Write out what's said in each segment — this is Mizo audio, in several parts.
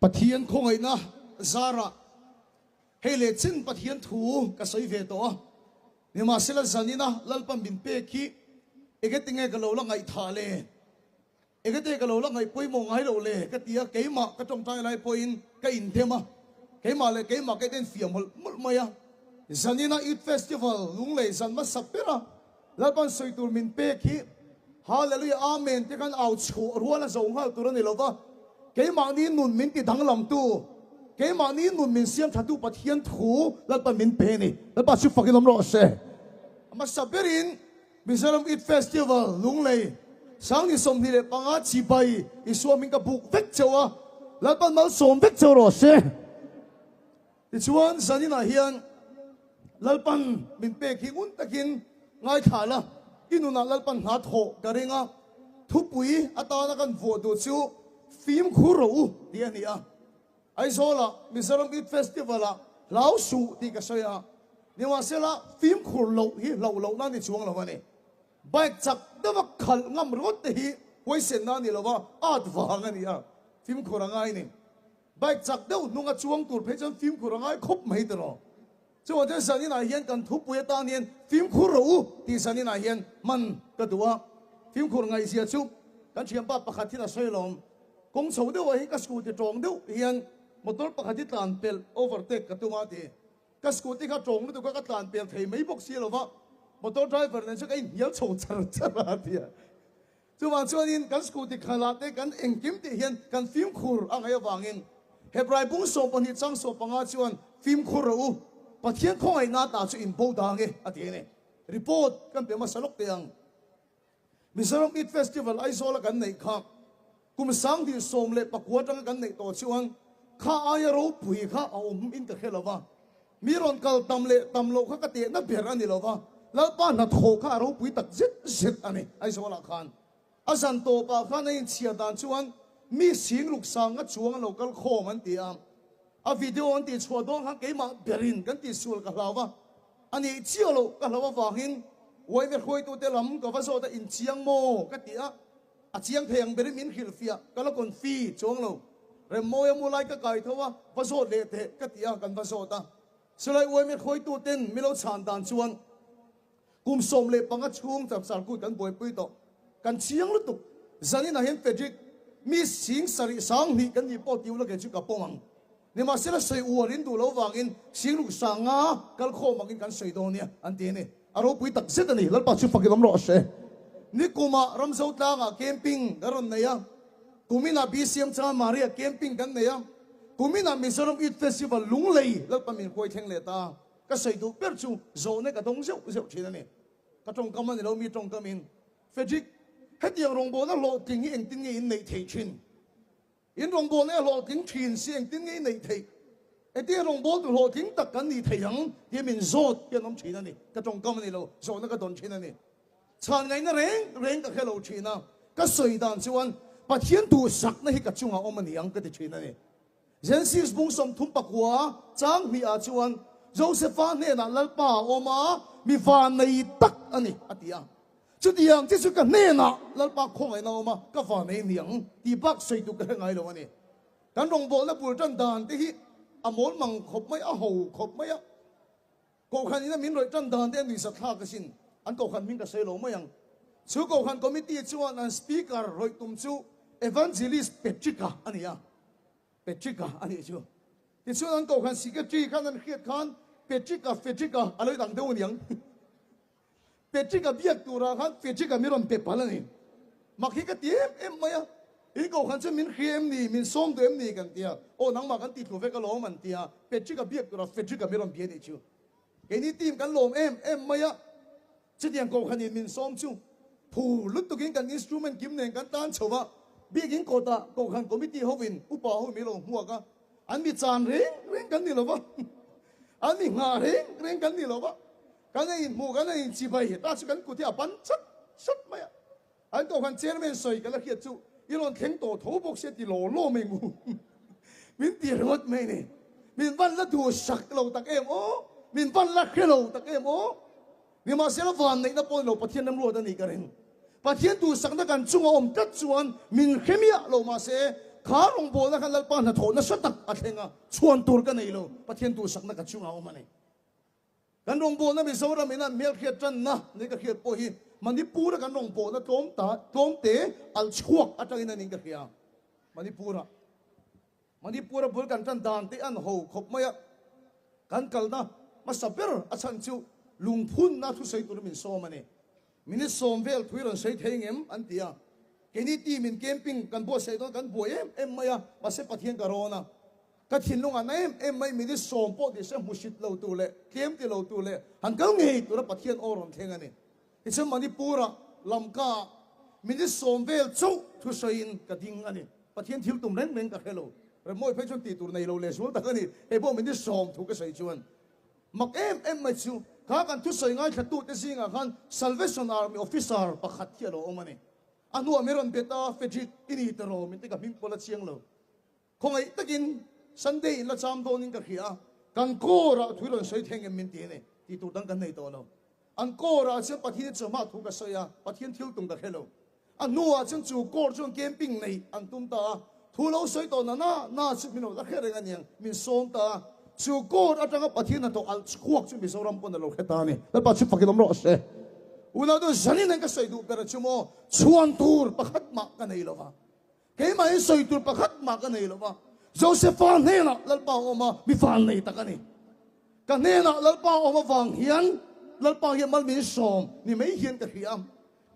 Pathian khawngaihna zarah hei leh chin Pathian thu ka sawi ve tawh a, nimahsela zanina Lalpan min pek hi engetinge ka lo la ngaihthah le? Engete ka lo la ngaih pawimawh ngai loh le ka ti a, keimah ka tawngtai lai pawhin ka indem a, keimah leh keimah ka inenfiah mawlh mawlh mai a. Zanina Youth Festival Lunglei zan hmasa ber a Lalpan sawi tur min pek hi Hallelujah Amen te khan au chhuah rual a zo nghal tur a ni lo va, keimahni nun min ti danglamtu, keimahni nun min siam thatu Pathian thu Lalpan min pe a ni. Lalpa chu fakin awm rawh se. A hmasa berin Mizoram Eid Festival, Lunglei, 2025 chibai Isua hming ka buk vek cheu a, Lalpan malsawm vek cheu rawh se. Tichuan zaninah hian Lalpan min pek hi ngun takin ngaithla la, i nunah Lalpan hna thawh ka ring a, thupui atana kan vuah duh chu fimkhur rawh u tih a ni a. Aizawlah Mizoram Youth Festival-ah hlau suh tih ka sawi a, nimahsela fimkhur loh hi hlauh lohna a ni chuang lo a ni. Bike chak deuha khalh ngam ringawt te hi huaisenna a ni lo va, at vang a ni a, fimkhur a ngai a ni. Bike chak deuh hnunga chuang tur phei chuan fimkhur a ngai khawp mai tiraw. Chuvang chuan zaninah hian kan thupui atan hian fimkhur rawh u tih zaninah hian hman ka duh a. Fimkhur ngaihzia chu kan thianpa pakhat hian a sawi alawm. Kawng chho deuhah hian ka scooty tawng deuh hian motor pakhat hi tlan pelh, overtake, ka tum a ti. Ka scooty kha tawng lutuk a ka tlan pel thei mai bawk si lova motor driver nen chuan ka inhnial chho char char a ti a. Chuvang chuanin kan scooty khalah te kan engkim tih hian kan fimkhur a ngaih avangin Hebrai bung 12 chang 15 chuan fimkhur rawh u, Pathian khawngaihna ta chu in bo dang e a ti a ni. Report kan pe hmasa lawk teh ang. Mizoram Eid Festival Aizawla kan neih kha kum 2019 atanga kan neih tawh chuan kha aia ropui kha a awm in ka hre lo va. Mi rawn kal tam leh tam loh kha ka tehna ber a ni lo va, Lalpa hnathawh kha a ropui tak zet zet a ni. Aizawlah khan a zan tawpah khan a inchhiar dan chuan mi sing ruk sanga chuang an lo kal khawm an ti a, a video an tihchhuah dawn khan keimah berin kan tihsual ka hlau va, a nih chiah loh ka hlau avangin uaime hruaitute lam ka va zawt a, inchiang maw ka ti a. A chiang thei ang berin min hrilhfiah, ka la confi chuang lo. Remmawia mu lai ka kai tho a, va zawt leh teh ka ti a, kan va zawt a. Silai uaime hruaitu ten mi lo chhan dan chuan kum 15 chhung chapchar kut kan buaipui tawh. Kan chiang lutuk. Zaninah hian Frederick, mi 7000 2000 kan nih pawh ti ula kei chu ka pawm ang. Nimahsela sawi uar in duh lo vangin singruk sanga kal khawm angin kan sawi dawn nia an ti a ni. A ropui tak zet a ni. Lalpa chu fakin awm rawh se. Nikumah Ramzo tlangah camping kan rawn nei a, kuminah BCM Chan Maria camping kan nei a, kuminah Mizoram Youth Festival Lunglei Lalpa min huai thleng leh ta a. Ka sawi duh ber chu zawhna ka dawng zeuh zeuh thin a ni. Ka tawngkam a ni lo, mi tawngkamin. Frederick, hetiang rawngbawlna hlawhtling hi engtin nge in neih theih thin? In rawngbawlna hi a hlawhtling thin si engtin nge i neih theih? Engtin rawngbawltu hlawhtling tak kan nih theih ang tia min zawt hi an awm thin a ni. Ka tawngkam a ni lo, zawhna ka dawn thin a ni. Chhan ngaihna reng reng ka hre lo thin a, ka sawi dan chuan Pathian duhsakna hi ka chungah awm a ni ang ka ti thin a ni. Genesis bung 39 chang hnihah chuan Josepha hnenah Lalpa a awm a, mi vannei tak a ni a ti a. Chutiang chi chu ka hnenah Lalpa khawngaihna a awm a, ka van ei niang tih bak sawi tur ka hre ngai lo a ni. Kan rawngbawlna bul tan dan te hi a mawl mang khawp mai, a ho khawp mai a. Kohhran ina min rawih tan dan te a nuihzat thlak asin, an kohhran hming ka sawi lo mai ang. Chu kohhran committee chuan an speaker rawih tum chu Evangelist Patrick-a a ni a. Patrick-a a nih chu. Tichuan an kohhran secretary khan an hriat khan Patrick-a, Frederick-a a lo dang deuh a niang. Patrick-a biak turah khan Frederick-a min rawn pe palh a ni. Mak hi ka ti em em mai a, in kohhran chuan min hria em ni, min sawm duh em ni kan ti a, aw nangmah kan tithlu vek alawm an ti a, Patrick-a biak turah Frederick-a min rawn bia a nih chu. Keini team kan lawm em em mai a, chutiang kohhranin min sawm chu phur lutukin kan instrument kim nen kan tan chho a, biakin kawtah kohhran committee hovin upa ho min lo hmuak a, an mi chan reng reng kan ni lo va, an mi nghah reng reng kan ni lo va. Kan ei inhmuh, kan ei inchibai ta chu kan kut hi a ban chat chat mai a. An kohhran chairman sawi ka la hriat chu i rawn thleng tawh tho bawk sia ti law law mai ngu. Min ti ringawt mai ni. Min van la duh sak lo tak em aw, min van la hre lo tak em aw. Nimahsela van neihna pawh ni lo Pathian remruat a nih ka ring. Pathian duhsakna kan chunga awm tlat chuan min hre miah lo mahse kha rawngbawlna khan Lalpa hnathawh nasa tak a thleng a, chhuan tur ka nei lo, Pathian duhsakna ka chungah a awm a ni. Kan rawngbawlna Mizoram in an hmelhriat tanna ni ka hriat pawh hi Manipur a kan rawngbawlna tlawm ta tlawmte alh chhuak atangin a ning ka hria. Manipur ah Manipur a bul kan tan dan te an ho khawp mai a, kan kalna hmasa ber a chhan chu lungphunna thusawi turin min sawm a ni. Minute sawm vel thui rawn sawi thei ngem an ti a, keini team in camping kan buatsaih dawn kan buai em em mai a, mahse Pathian ka rawn a, ka thinlungah na em em mai minute sawm pawh tise hmusit lo tur leh tlem ti lo tur leh han kal ngei tura Pathian aw rawn thleng a ni. Tichuan Manipur-ah Lamka-ah minute sawm vel chauh thusawiin ka ding a ni. Pathian thil tum reng reng ka hre lo. Remmawi phei chuan tih tur nei lo leh zual tak a ni. Hei pawh minute sawm thu ka sawi chuan mak em em mai chu kha kan thusawi ngaithlatute zingah khan Salvation Army officer pakhat hi a lo awm a ni. A hnuah min rawn bet a, Frederick i ni tiraw min ti ka hming pawl a chiang lo. Khawngaih takin Sunday in la cham dawnin ka hria a, kan kawrah thu rawn sawi theng em min ti a ni, tih tur dang kan nei tawh lo. An kawrah chuan Pathian chawhmah thu ka sawi a, Pathian thil tum ka hre lo. A hnuah chuan chu kawr chuan camping neih an tum ta a, thu lo sawi tawh na na na chu min lo la hre reng a niang, min sawm ta a. Chu kawr atanga Pathian hnathawh alh chhuak chu Mizoram pawn a lo hre ta a ni. Lalpa chu fakin awm rawh se. Unau chu zanin an ka sawi duh ber chu maw, chhuan tur pakhat mah ka nei lo va. Keimah in sawi tur pakhat mah ka nei lo va, Josefa hnenah Lalpa a awm a, mi van nei tak a ni. Ka hnenah Lalpa a awm avang hian Lalpa hian mal min sawm ni mai hian ka hria.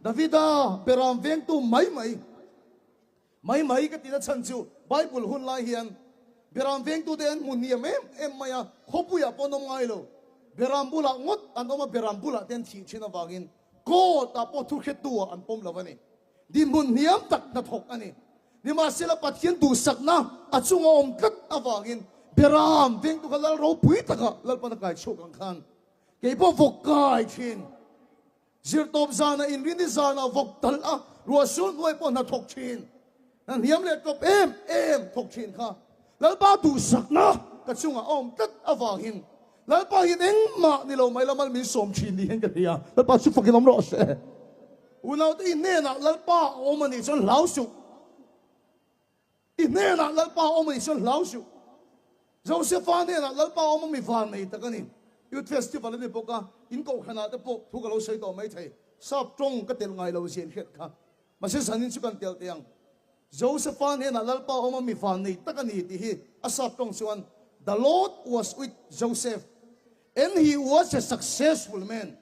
Davida beram vengtu mai mai mai mai ka tina chhan chu Bible hun lai hian beram vengtute an hmu hniam em em mai a, khawpuiah pawh an awm ngai lo. Beram bulah ngawt an awm a, beram bulah te an thih thin avangin court-ah pawh thu hretu-ah an pawm lo a ni. Dinhmun hniam tak hnathawk a ni. Nimahsela Pathian duhsakna a chunga awm tlat avangin Beram vengtu kha lal ropui taka Lalpan a kai chhuak ang khan kei pawh vawk kai thin. Zirtawp zanah inrini zanah vawk talh a ruahsul hnuai pawh hnathawk thin. Hna hniam leh tawp em em thawk thin kha Lalpa duhsakna ka chungah a awm tlat avangin Lalpa hian engmah ni lo mai la mal min sawm thin ni hian ka hria. Lalpa chu fakin awm rawh se. Unaute i hnenah Lalpa a awm a nih chuan hlau suh. I hnenah Lalpa a awm a nih chuan hlau suh. Josefa hnenah Lalpa a awm a mi van nei tak a ni. Youth Festival a ni bawk a, in kohhranah te pawh thu ka lo sawi tawh mai thei. Sap tawng ka telh ngai lo zia in hriat kha. Mahse zanin chu kan telh teh ang. Josefa hnenah Lalpa awm a mi van nei tak a ni tih hi a sap tawng chuan The Lord was with Joseph and he was a successful man.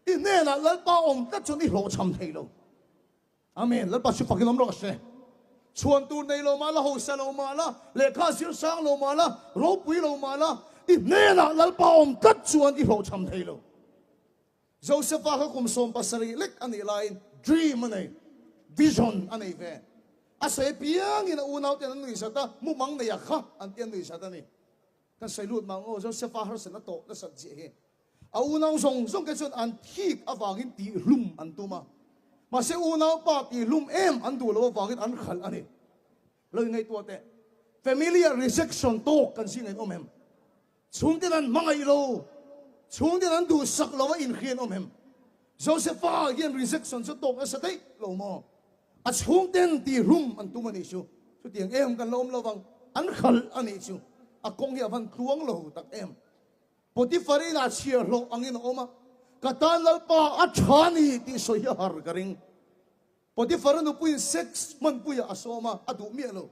I hnenah Lalpa awm tlat chuan i hlawhchham thei lo. Amen. Lalpa chu fakin awm rawh se. Chhuan tur nei lo mah la, hausa lo mah la, lehkha zir sang lo mah la, ropui lo mah la, i hnenah Lalpa awm tlat chuan i hlawhchham thei lo. Josefa kha kum 70 lek a nih laiin dream a nei, vision a nei ve. A sawi apiangin a unauten an nuihzat a, mumang nei a kha an ti an nuihzat a ni. Kan sawi lut mang aw, Josefa harsatna tawh nasat ziah hi. A unau zawng zawng te chuan an thik avangin tihhlum an tum a, mahse unaupa tihhlum em an duh loh avangin an khalh a ni. Lo ingaihtuah teh, familiar rejection tawk kan zingah in awm em? Chhungten an hmangaih lo, chhungten an duhsak lo a inhrian awm em? Josefa hian rejection chu tawk nasa daih lo maw? A chhungten tihhlum an tum a nih chu. Chutiang em kan la awm lo vang, an khalh a nih chu. A kawng hi a van tluang lo tak em. Potiphar inah chhiarhlawh angin a awm a, ka tan Lalpa a tha ni tih sawi hi a har ka ring. Potiphar-a nupuiin sex hmanpuiah a sawm a, a duh miah lo.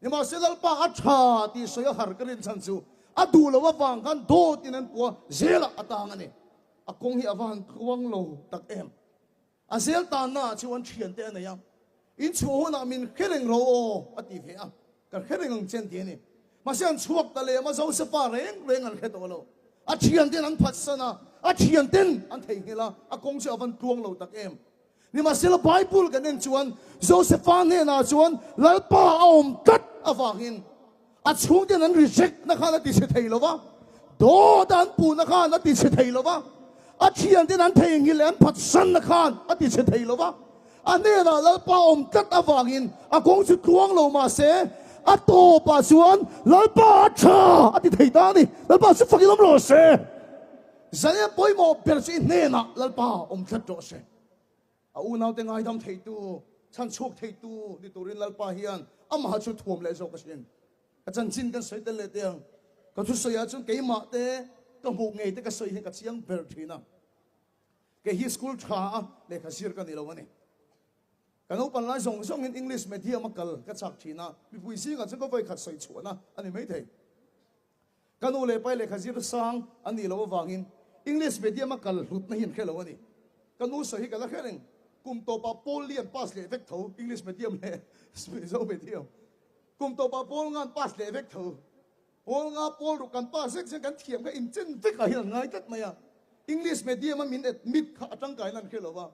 Nimahse Lalpa a tha tih sawi a har ka rin chhan chu a duh loh avang khan dawtin an pua zelah a tang a ni. A kawng hi a va han tluang lo tak em. A zel tannaah chuan thiante a nei a, In chhuah hunah min hre reng ro aw a ti ve a, ka hre reng ang che an ti a ni. Mahse an chhuak ta lem a, Josefa reng reng an hre tawh lo. A thianten an phatsan a, a thianten an theihnghilh a, a kawng chu a van tluang lo tak em. Nimahsela Bible kan en chuan Josefa hnenah chuan Lalpa a awm tlat avangin a chhungten an reject na khan a ti chhe thei lo va, dawt a an puhna khan a ti chhe thei lo va, a thianten an theihnghilh leh an phatsan na khan a ti chhe thei lo va. A hnenah Lalpa a awm tlat avangin a kawng chu tluang lo mahse a tawpah chuan Lalpa a tha a ti thei ta a ni. Lalpa chu fakin awm rawh se. Zane pawimawh ber chu i hnenah Lalpa awm tlat rawh se. A unaute ngaidam theitu, chhan chhuak theitu ni turin Lalpa hian amaha chu thuam leh zawk asin. Ka chanchin kan sawi tel leh teh ang. Ka thusawi ah chuan keimah te ka hmuh ngei te ka sawi hian ka chiang ber thin a. Kei hi school tha a lehkha zir ka ni lo a ni. Ka naupan lai zawng zawngin English medium a kal ka chak thin a, mipui zingah chuan ka vawikhat sawi chhuahna a ni maithei. Ka nu leh pai lehkha zir sang an nih loh avangin English medium a kal hlutna hi an hre lo a ni. Ka nu sawi hi ka la hre reng, kum tawpah pawl li an pass leh vek tho English medium leh Mizo medium. Kum tawpah pawl nga an pass leh vek tho. Pawl nga pawl ruk kan pass vek chuan kan thiam kha inchen vek ah hian an ngai tlat mai a. English medium a min admit kha a tangkaina an hre lo va.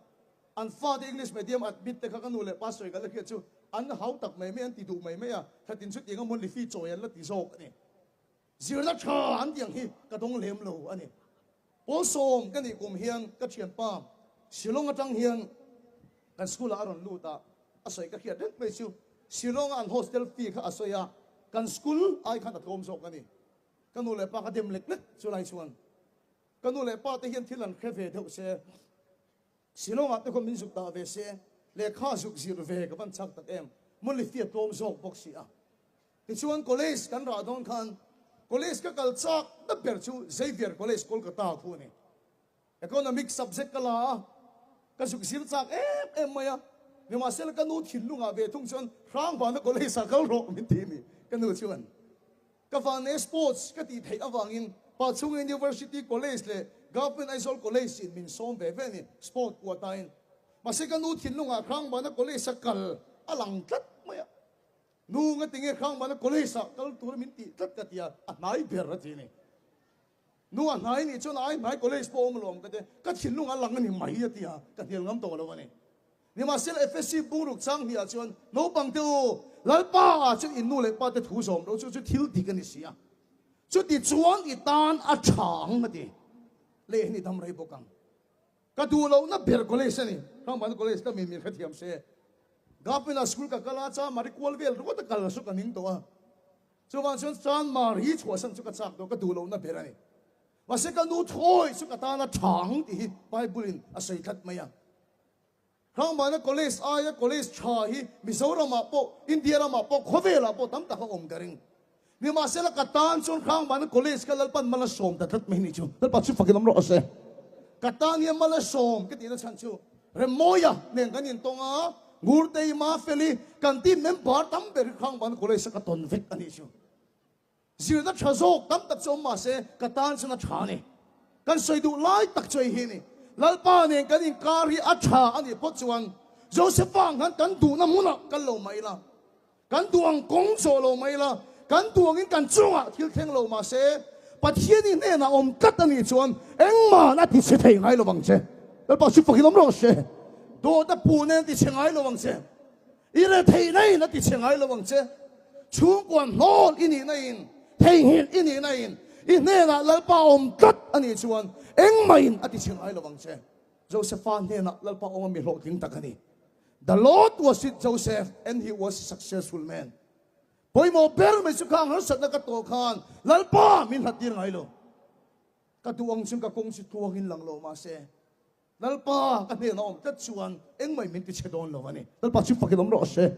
An fate English medium admit te kha ka nu leh pa sawi ka la hriat chu an hau tak mai mai an ti duh mai mai a, thatin chutiang a monthly fee chawi an la ti zawk a ni. Zirna tha an tih ang hi ka dawng lem lo a ni. Pawl sawm ka nih kum hian ka thianpa Shillong atang hian kan school ah a rawn lut a, a sawi ka hriat reng mai chu Shillong a an hostel fee kha a sawi a, kan school ai khan a tlawm zawk a ni. Ka nu leh pa ka dem lek lek chu lai chuan ka nu leh pa te hian thil an hre ve deuh se. Shillong-ah te khaw min zuk dah ve se, lehkha zuk zir ve ka van chak tak em, Mawli fee a tlawm zawk bawk si a. Tichuan college kan rah dawn khan college ka kal chak na ber chu Xavier College Kolkata khu a ni. Economics subject ka la a, ka zuk zir chak em em mai a, nimahsela ka nu thinlungah ve thung chuan Hrangbana College-ah kal rawh min ti a ni, ka nu chuan. Ka vane sports ka tih theih avangin Pachhung University College leh Government Aizawl College in min sawm ve ve a ni, sport kuatain. Mahse ka nu thinlungah Hrangbana College a kal a lang tlat mai a. Nu nga tinge Hrangbana College ah kal tura min tih tlat ka ti a, a hnai ber a ti a ni. Nu a hnai nih chuan ai hnai college pawh awm alawm ka ti, ka thinlung a lang a ni mai a ti a, ka hnial ngam tawh lo a ni. Nimahsela Efesi bungruk chang hnih ah chuan naupang te u, Lalpa ah chuan in nu leh pa te thu zawm lo chu chu thil dik a ni si a, chuti chuan i tan a tha ang a ti. Leh hi ni dam rei bawk ang. Ka duh lohna ber college a ni, Hrangban college ka min min hrethiam se. Government ah school ka kal a, Chamari kual vel ringawt a kal chu ka ning tawh a. Chuvang chuan Chanmar hi chhuahsan chu ka chak tawh, ka duh lohna ber a ni. Mahse ka nu thawi chu ka tana tha ang tih hi Bible in a sawi tlat mai a. Hrangmana College aia college tha hi Mizoramah pawh, India ramah pawh, khawvelah pawh tam tak a awm ka ring. Nimahsela ka tan chuan Hrangmana College kha Lalpan mal a sawm ta tlat mai ni chu. Lalpa chu fakin awm rawh se. Ka tan hian mal a sawm ka tihna chhan chu Remmawia nen kan intawng a, Ngurtei, Mafeli, kan team member tam ber hi Hrangban College a ka tawn vek a nih chu. Zirna tha zawk tam tak chu awm mah se ka tan chuan a tha a ni. Kan sawi duh lai tak chu hei hi a ni. Lalpa nen kan inkar hi a tha a nih phawt chuan Josepha ang khan kan duhna hmunah kal lo mah ila, Kan duh ang kawng zawh lo mai la, kan duh angin kan chungah thil thleng lo mah se, Pathian i hnenah awm tlat a nih chuan engmahn a ti chhe thei ngai lo vang che. Lalpa chu fakin awm rawh se. Dawt a puh nen a ti chhe ngai lo vang che. I retheihna in a ti chhe ngai lo vang che. Chhungkua hnawl i nihna in, theihnghilh i nihna in, i hnenah Lalpa awm tlat a nih chuan engmahin a ti chhe ngai lo vang che. Josepha hnenah Lalpa awm a mi hlawhtling tak a ni. The Lord was with Joseph and he was a successful man. Pawimawh ber mai chu khang harsatna ka tawh khan Lalpa min hlat tir ngai lo. Ka duh ang chuan ka kawng chu tluangin lang lo mahse Lalpa ka hnenah awm tlat chuan engmah min ti chhe dawn lo a ni. Lalpa chu fakin awm rawh se.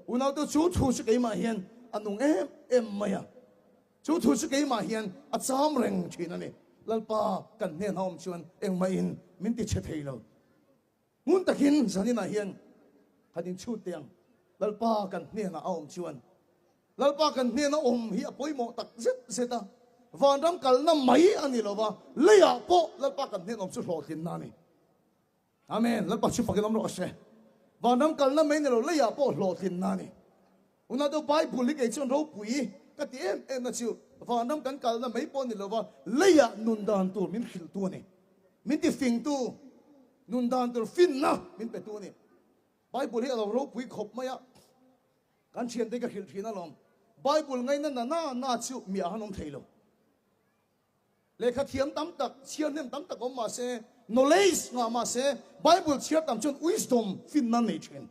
Unaute chu thu chu keimah hian a nung em em mai a. Chu thu chu keimah hian a cham reng thin a ni. Lalpa kan hnenah awm chuan engmahin min ti chhe thei lo. Hmun takin zaninah hian han inchhut teh ang. Lalpa kan hnenah a awm chuan Lalpa kan hnena awm hi a pawimawh tak zet zet a, vanram kalna mai a ni lova, leiah pawh Lalpa kan hnen awm chu hlawhtlinna a ni. Amen. Lalpa chu fakin awm rawh se. Vanram kalna mai ni lo, leiah pawh hlawhtlinna a ni. Unau deuh Bible hi kei chuan ropui ka ti em em na chu vanram kan kalna mai pawh ni lova leiah nun dan tur min hrilhtu a ni. Min ti fingtu, nun dan tur finna min petu a ni. Bible hi a lo ropui khawp mai a, kan thiante ka hrilh thin alawm. Bible ngaina na na na chu miah han awm thei lo. Lehkha thiam tam tak, chhiar hnem tam tak awm mah se, knowledge ngah mah se, Bible chhiar tam chuan wisdom, finna nei thin.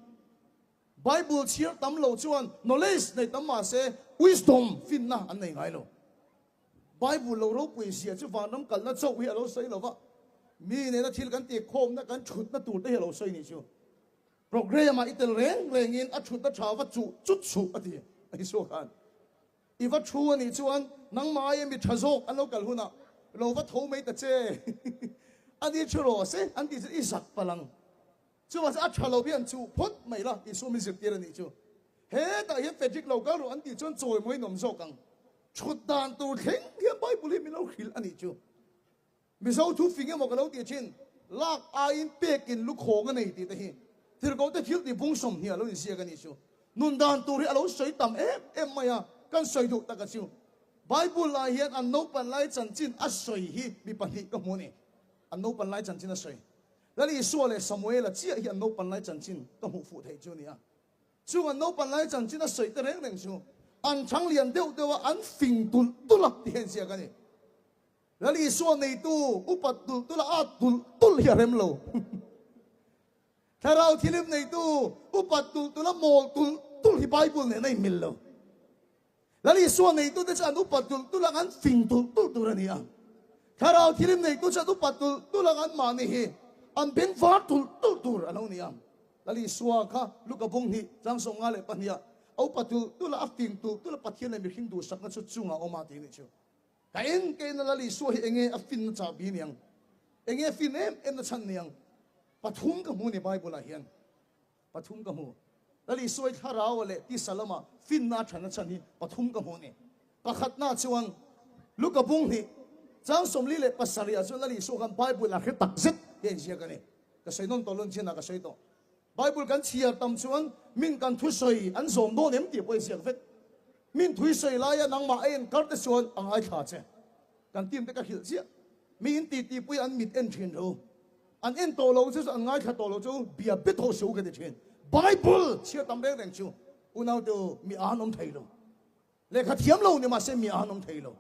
Bible chhiar tam lo chuan knowledge nei tam mah se, wisdom, finna an nei ngai lo. Bible lo ropui zia chu vanram kalna chauh hi a lo sawi lo va, mi nena thil kan tihkhawmna, kan thutna tur te hi a lo sawi nih chu. Programme ah i tel reng rengin a thutna tha va chuh chut suh a ti Isua khan. I va thu a nih chuan nangmah aia mi tha zawk an lo kal hunah lo va tho mai ta che. A ni thu rawh se an tih chuan i zak palh ang. Chuvang chuan a tha lo hian chuh phawt mai la Isua min zirtir a nih chu. Hetah hian Frederick lo kal rawh an tih chuan chawi mawi nawm zawk ang. Thut dan tur thleng hian Bible hi min lo hrilh a nih chu. Mizo thu fing emaw ka lo tih thin, lak aiin pekin lukhawng a nei tih te hi Tirhkohte thil tih bung 20 a lo inziak a nih chu. Nun dan tur hi a lo sawi tam em em mai a, kan sawi duh tak a chu. Bible ah hian an naupan lai chanchin a sawi hi mi pahnih ka hmu a ni. An naupan lai chanchin a sawi. Lal Isua leh Samuela chiah hi an naupan lai chanchin ka hmuh fuh theih chu a ni a. Chung an naupan lai chanchin a sawi te reng reng chu an chang lian deuh deuh a, an fing tulh tulh a ti hian ziak a ni. Lal Isua neitu upat tulh tulh a at tulh tulh hi a rem lo. Thlarau thilim neitu upat tulh tulh a mawl tulh tulh hi Bible nen a inmil lo. Lal Isua neitute chu an upat tulh tulh ang an fing tulh tulh tur a ni a. Thlarau thilim neitu chu an upat tulh tulh ang an mahni hi an beng var tulh tulh tur a lo ni a. Lal Isua kha Luka bung hnih chang 52 ah a upa tulh tulh a, a fing tulh tulh a, Pathian leh mihring duhsakna chu chungah a awm a tih a nih chu. Ka en ka en a Lal Isua hi enge a finna chahbi niang? Enge a fin em em na chhan niang? Pathum ka hmu ni Bible ah hian. Pathum ka hmu. Lal Isua hi thlarau leh tisa lama finna a than a chhan hi pathum ka hmu ni. Pakhatna chuan Luka bung hnih chang 47 ah chuan Lal Isua khan Bible a hre tak zet hi a inziak a ni. Ka sawi nawn tawh lo chinah ka sawi tawh. Bible kan chhiar tam chuan min kan thusawi an zawm dawn em tih pawh i ziak vek. Min thuisawi laia nangmah a enkar te chuan a ngaithla che. Kan team te ka hrilh chiah. Mi in titi pui an mit en thin ro. An en tawh lo che chu an ngaithla tawh lo chu bia bet ho su ka ti thin. Bible chhiar tam reng reng chu unau te u mi a han awm thei lo. Lehkha thiam lo ni mahse mi a han awm thei lo.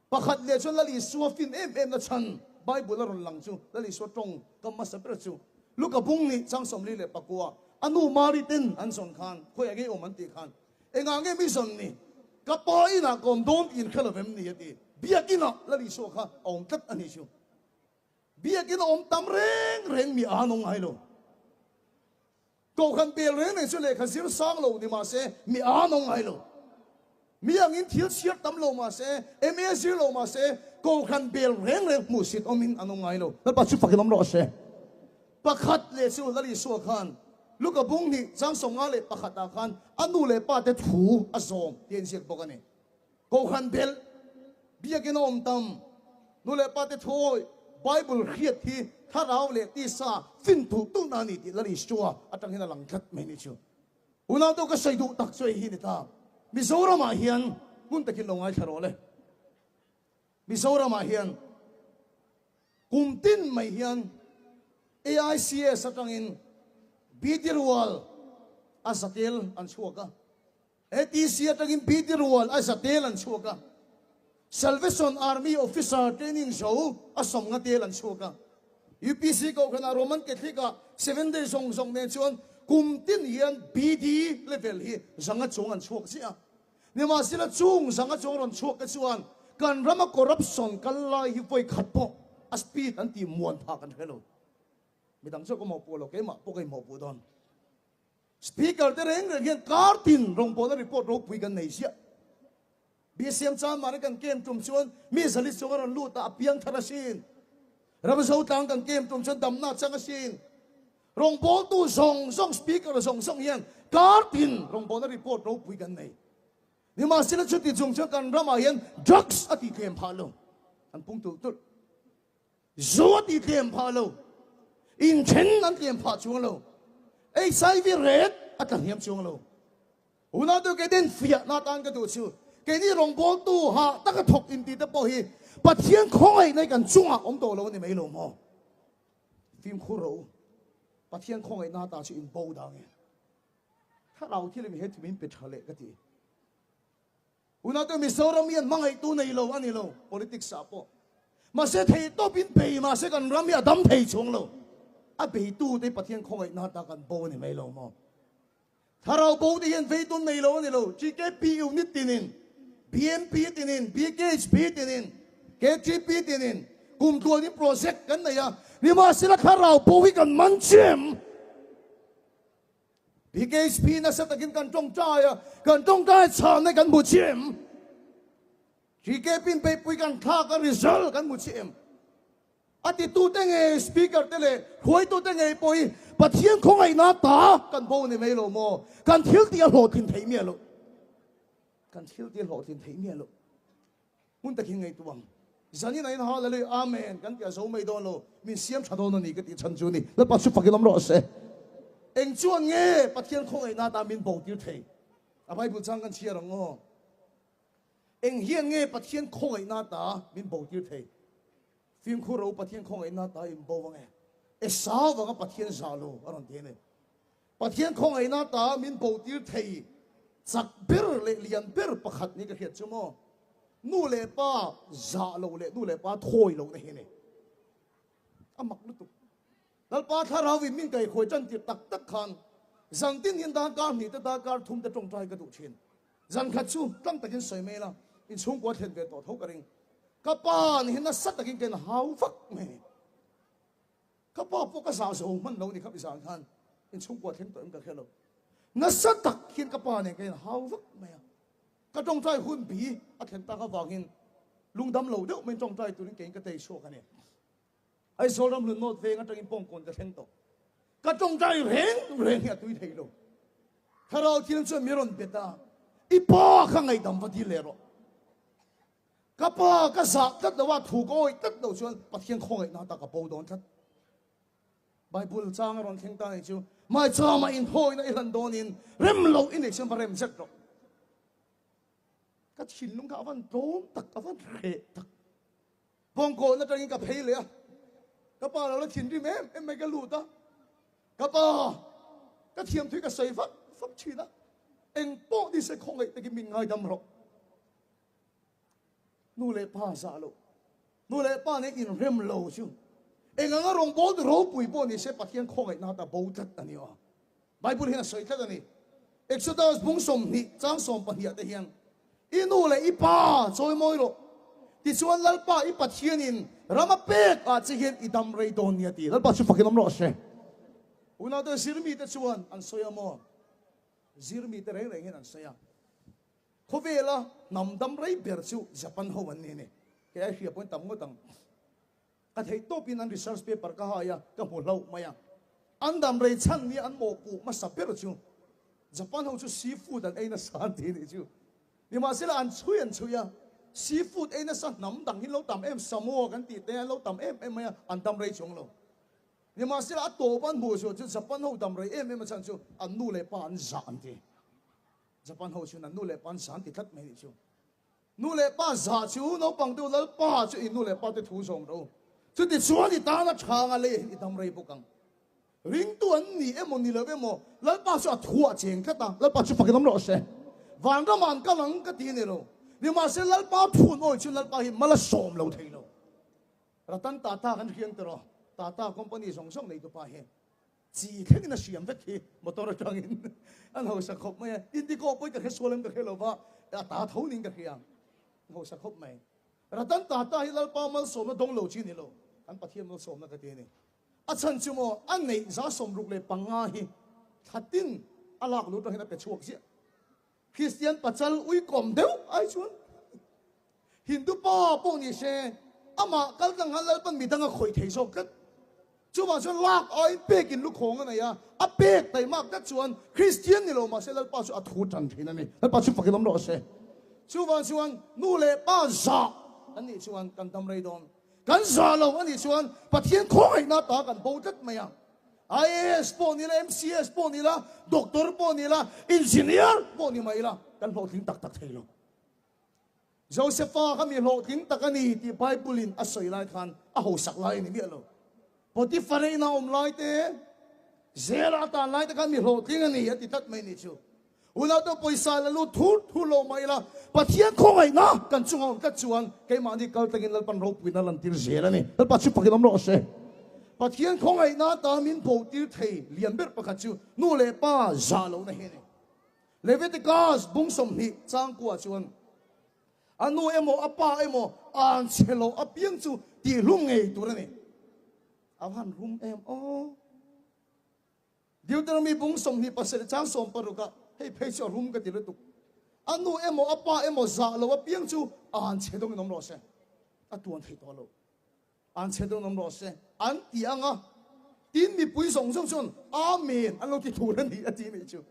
Pakhat leh chuan Lal Isua fin em em na chhan Bible a rawn lang chu Lal Isua tawng kam hmasa ber chu Luka bung nih chang 49 a nu Mari ten an zawn khan khawiah ngei awm an tih khan engah nge mi zawn ni ka pa inah ka awm dawn tih in hre lovem ni a ti. Biakinah Lal Isua kha a awm tlat a ni chu. Biakin a awm tam reng reng mi a han awm ngai lo. Kohhran pel reng reng chu lehkha zir sang lo ni mahse mi a nawng ngai lo. Mi angin thil chhiar tam lo mahse, MA zir lo mahse kohhran bel reng reng hmuhsit awmin an awm ngai lo. Lalpa chu fakin awm rawh se. Pakhat leh chu Lal Isua khan Luka bung hnih chang 51 ah khan a nu leh pa te thu a zawm tih a inziak bawk a ni. Kohhran belh, biakin a awm tam, nu leh pa te thuawi, Bible hriat hi thlarau leh tisa fin tulh tulhna a ni tih Lal Isua atang hian a lang tlat mai ni chu. Unau deuh ka sawi duh tak chu hei hi ni ta. Mizoramah hian hmun takin lo ngaithla rawh le. Mizoramah hian kum tin mai hian AICS atangin BD rual a zatel an chhuak a. ATC atangin BD rual a za tel an chhuak a, Salvation Army Officer Training zo a 50 tel an chhuak a. UPC Kohhranah Roman Catholic ah Seven Day zawng zawng nen chuan kum tin hian BD level hi 500 chuang an chhuak ziah a. Nimahsela chung 500 chuang rawn chhuak te chuan kan rama corruption kal lai hi vawi khat pawh a speed an tih muan phah kan hre lo. Midang chu ka mawhpuh lo, keimah pawh ka inmawhpuh dawn. Speaker te reng reng hian kar tin rawngbawlna report ropui kan nei ziah. BCM Chanmari kan kem tum chuan mi zali chung a rawn lut a, a piang thar asin. Ramzo tlang kan kem tum chuan damna a chang asin. Rawngbawltu zawng zawng, speaker zawng zawng hian kar tin rawngbawlna report ropui kan nei. Nimahsela chuti chung chuan kan ramah hian drugs a tihtlem phah lo. An pung tulh tulh. Zu a ti tlem phah lo, inthen an tlem phah chuang lo, HIV rate a tla hniam chuang lo. Unau kei den fiahna atan ka duh chu, keini rawngbawltu hah taka thawk inti te pawh hi Pathian khawngaihna hi kan chungah awm tawh lo a ni mai lo maw? Fimkhur rawh u, Pathian khawngaihna ata chu in bo dang e. Thlarau thil in he thu min pe tha leh ka ti. Unau Mizoram hian hmangaihtu nei lo a ni lo, politics ah pawh. Mahse thei tawp in bei mahse kan ram hi a dam thei chuang lo. A beitu te Pathian khawngaihna ata kan bo a ni mai lo maw? Thlarau bo te hian vei tawn nei lo a ni lo. GKP unit tinin, BMP tinin, BKHP tinin, KTP tinin kum tluanin project kan nei a. Nimahsela thlarau bo hi kan man chiam. BKHP nasa takin kan tawngtai a, kan tawngtai chhanna kan hmu chiah em? GKP in beihpui kan thlak a result kan hmu chiah em? A titute ngei speaker te leh hruaitute ngei pawh hi Pathian khawngaihna ta kan bo ni mai lo maw? Kan thil tih a hlawhtlin theih miah loh. Kan thil tih a hlawhtlin theih miah loh. Hmun takin ngaihtuah ang. Zanin a in Hallelujah Amen kan tih a zo mai dawn lo, min siam tha dawn a ni ka tih chhan chu a ni. Lalpa chu fakin awm rawh se. Eng chuan nge Pathian khawngaihna atan min bo tir thei? A Bible chang kan chhiar ang aw. Eng hian nge Pathian khawngaihna ata min bo tir thei? Fimkhur ro Pathian khawngaihna ata in bo ang e. Esau vanga Pathian zah lo a rawn ti a ni. Pathian khawngaihna ta min botir thei chak ber leh lian ber pakhat ni ka hriat chu maw? Nu leh pa zah lo leh nu leh pa thawi lohna hi a ni. A mak lutuk. Lalpa thlarau in min kaihkhuai tan tir tak tak khan zan tin hian darkar hnih te darkar thum te tawngtai ka duh thin. Zan khat chu tlang takin sawi mai ila inchhungkua thlen ve tawh tho ka ring. Ka pa ni hi nasa takin ka inhau vak mai a ni. Ka pa pawh ka zah zo hman lo ni kha mizan khan inchhungkua thleng tawh em ka hre lo. Nasa tak hian ka pa nen ka inhau vak mai a. Ka tawngtai hun bi a thlen tak avangin lungdam lo deuh mai tawngtai turin keiin ka tei chhuak a ni. Aizawl ram hlun nawt veng atangin pawngkawn ka thleng tawh. Ka tawngtai reng reng hi a tui thei lo. Thlarau thil chuan mi rawn bet a, I pa kha ngaihdam va dil leh rawh. Ka pa ka zah tlat lo a, thu ka awih tlat lo chuan Pathian khawngaihna ta ka bo dawn tlat. Bible chang a rawn thleng ta nei chu, Maichama inthawina i hlan dawnin rem loh i nei chuan va rem zet rawh. Ka thinlung kha a van tlawm tak, a van hreh tak. Kawngkawhna atangin ka phei leh a, ka pa lo la thinrim em em mai ka lut a, ka pa ka thiam thui ka sawi fak fak thin a, eng pawh ni se khawngaih takin min ngaidam rawh. Nu leh pa zah lo, nu leh pa nen inrem lo chu eng anga rawngbâwl ropui pawh ni se Pathian khawngaihna ta bo tlat a ni aw. Bible hian a sawi tlat a ni. Exodus bung 20 chang 12 te hian I nu leh i pa chawi mawi rawh, tichuan Lalpa i Pathianin ram a pek ah che hian i dam rei dawn nia ti. Lalpa chu fakin awm rawh se. Unaute zirmite chuan an sawi a maw? Zirmite reng reng hian an sawi a. Khawvela hnam dam rei ber chu Japan ho an ni a ni. Kei ai hria pawhin tam ngawt ang. Ka theih tawpin an research paper ka hai a, ka hmu hlauh mai a. An dam rei chhan nia an mawhpuh hmasa ber chu Japan ho chu seafood an ei nasa an ti nih chu. Nimahsela an chhui an chhui a, seafood ei nasa hnam dang hi an lo tam em, Samoa kan tih te an lo tam em em mai a, an dam rei chuang lo. Nimahsela a tawp an hmuh chu Japan ho dam rei em em a chhan chu an nu leh pa an zah an ti. Japan ho chuan an nu leh pa an zan ti tlat mai nih chu. Nu leh pa zah chu naupang deuh Lalpa chu i nu leh pa te thu zawm ro. Chuti chuan i tana tha anga lei i dam rei bawk ang. Ringtu an ni emaw ni lo emaw Lalpa chu a thu ah cheng tlat a, Lalpa chu fakin awm rawh se. Vanramah an kal ang ka ti a ni lo. Nimahse Lalpa phun awi chu Lalpa hi mal a sawm lo thei lo. Ratan Tata kan hriang tiraw? Tata company zawng zawng nei tupa hi. Chi thlengin a siam vek hi motor atangin an hausa khawp mai a, Indigo pawhin ka hre sual em ka hre lo va, a ta tho niin ka hria, an hausa khawp mai. Ratan Tata hi Lalpa malsawmna dawng lo chi ni lo, kan Pathian malsawmna ka ti a ni. A chhan chu maw a neih 65 hi thla tin a lak lut atangin a pe chhuak ziah. Kristian pachal uikawm deuh ai chuan Hindu pa pawh ni se amah kal tlang khan Lalpan midang a khawih thei zawk tlat. Chuvang chuan lak aiin pekin lukhawng a nei a, a pek taimak tlat chuan Kristian ni lo mahse Lalpa chu a thu tan thin a ni. Lalpa chu fakin awm rawh se. Chuvang chuan nu leh pa zah an nih chuan kan dam rei dawn. Kan zah lo a nih chuan Pathian khawngaihna ta kan bo tlat mai ang. IAS pawh ni la, MCS pawh ni la, Doctor pawh ni la, Engineer pawh ni mai la, kan hlawhtling tak tak thei lo. Josepha kha mi hlawhtling tak a ni tih Bible in a sawi lai khan a hausak lai a ni miah lo. Potiphar ina awm lai te, Zela a tan lai te khan mi hlawhtling a ni a ti tlat mai ni chu. Unaute pawisa la lut thur thur lo mah ila, Pathian khawngaihna kan chunga awm tlat chuan keimahni kal tlangin Lalpan ropuina lantir zel a ni. Lalpa chu fakin awm rawh se. Pathian khawngaihna ta min botir thei lian ber pakhat chu nu leh pa zah lohna hi a ni. Leviticus bung 20 changkua chuan a nu emaw a pa emaw an chhe loh apiang chu tihhlum ngei tur a ni. A van rum em aw. Deuteronomy bung 27 chang 16 ah hei phei chu a rum ka ti lutuk. A nu emaw a pa emaw zah lo apiang chu an chhe dawngin awm rawh se. A tuan thei tawh lo. An chhe dawngin awm rawh se. An ti ang a, tin mipui zawng zawng chuan Amen an lo ti thur a ni a ti nih chu.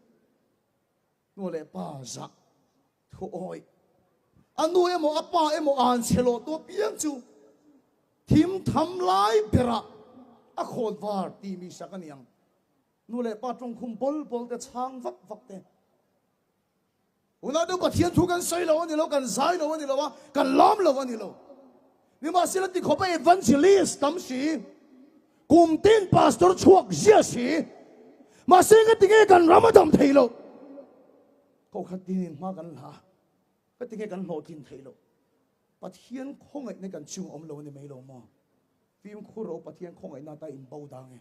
Nu leh pa zah thu awih. A nu emaw a pa emaw an chhe loh tu apiang chu thim tham lai berah a khawt var tih mi sak a ni ang. Nu leh pa tawngkhum bawl bawl te chhang vak vak te. Unau deuh Pathian thu kan sawi lo a ni lo, kan zai lo a ni lo a, kan lawm lo a ni lo. Nimahsela ti khawpa evangelist tam si, kum tin pastor chhuak zia si, mahse ka ti nge kan ram a dam thei lo. Kokhat tinin hma kan la, ka ti nge kan hlawhtlin thei lo. Pathian khawngaihna kan chung awm lo a ni mai lo maw? Fimkhur ro Pathian khawngaihna ta inbo dang e.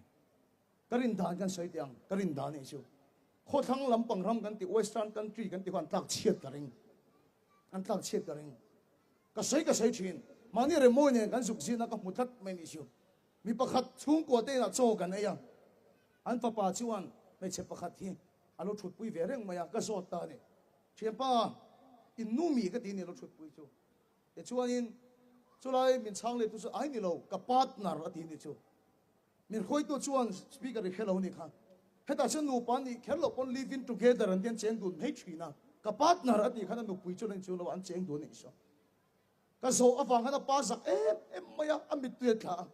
Ka rin dan kan sawi teh ang, ka rin dan nih chu khawthlang lampang ram kan ti western country kan ti kha an tlak chhiat ka ring, an tlak chhiat ka ring. Ka sawi ka sawi thin, mahni remawi nen kan zuk zin a ka hmu tlat mai nih chu. Mi pakhat chhungkua te inah chaw kan ei a, an fapa chuan hmeichhe pakhat hi a lo thutpui ve reng mai a, ka zawt ta a ni. Thianpa, in nu mi ka ti ni a lo thutpui chu. Tichuanin chulai min chhang lettu chu ai ni lo, ka partner a ti ni chu. Min hruaitu chuan speaker i hre lo nih kha. Hetah chuan nupa nih kher loh pawn live in together an ti an cheng dun mai thin a. Ka partner a tih khan a nupui chuan a inchung lo a, an cheng dun a nih saw. Ka zawh avang khan a pa zak em em mai a, a mittui a tla a.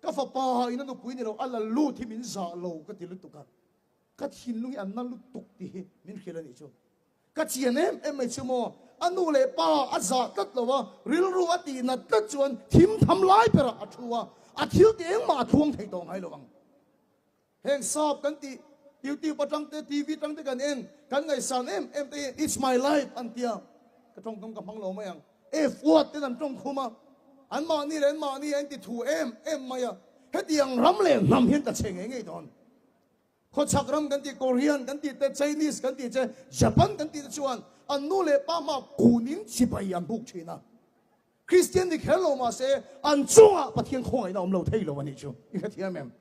Ka fapa in a nupui ni lo, a la lut hi min zah lo ka ti lutuk a. Ka thinlung hi a na lutuk tih hi min hrilh a nih chu. Ka chian em em mai chu maw? A nu leh pa a zah tlat lo a, rilru a tih nat tlat chuan thim tham lai berah a thu a, a thil tih engmah a thluang thei tawh ngai lo ang. Heng sap kan tih YouTube atang te, TV atang te kan en, kan ngaihsan em em te hi It's my life an tia, ka tawngkam ka hmang lo mai ang. F word ten an tawng khum a, anmahni leh anmahni a inti thu em em mai a, hetiang ram leh hnam hian ka che ngei ngei dawn. Khawchhak ram kan tih, Korean kan tih te, Chinese kan tih che, Japan kan tih te chuan an nu leh pa hma kunin chibai an buk thin a. Kristian ni kher lo mahse an chungah Pathian khawngaihna awm lo thei lo a nih chu. I hrethiam em?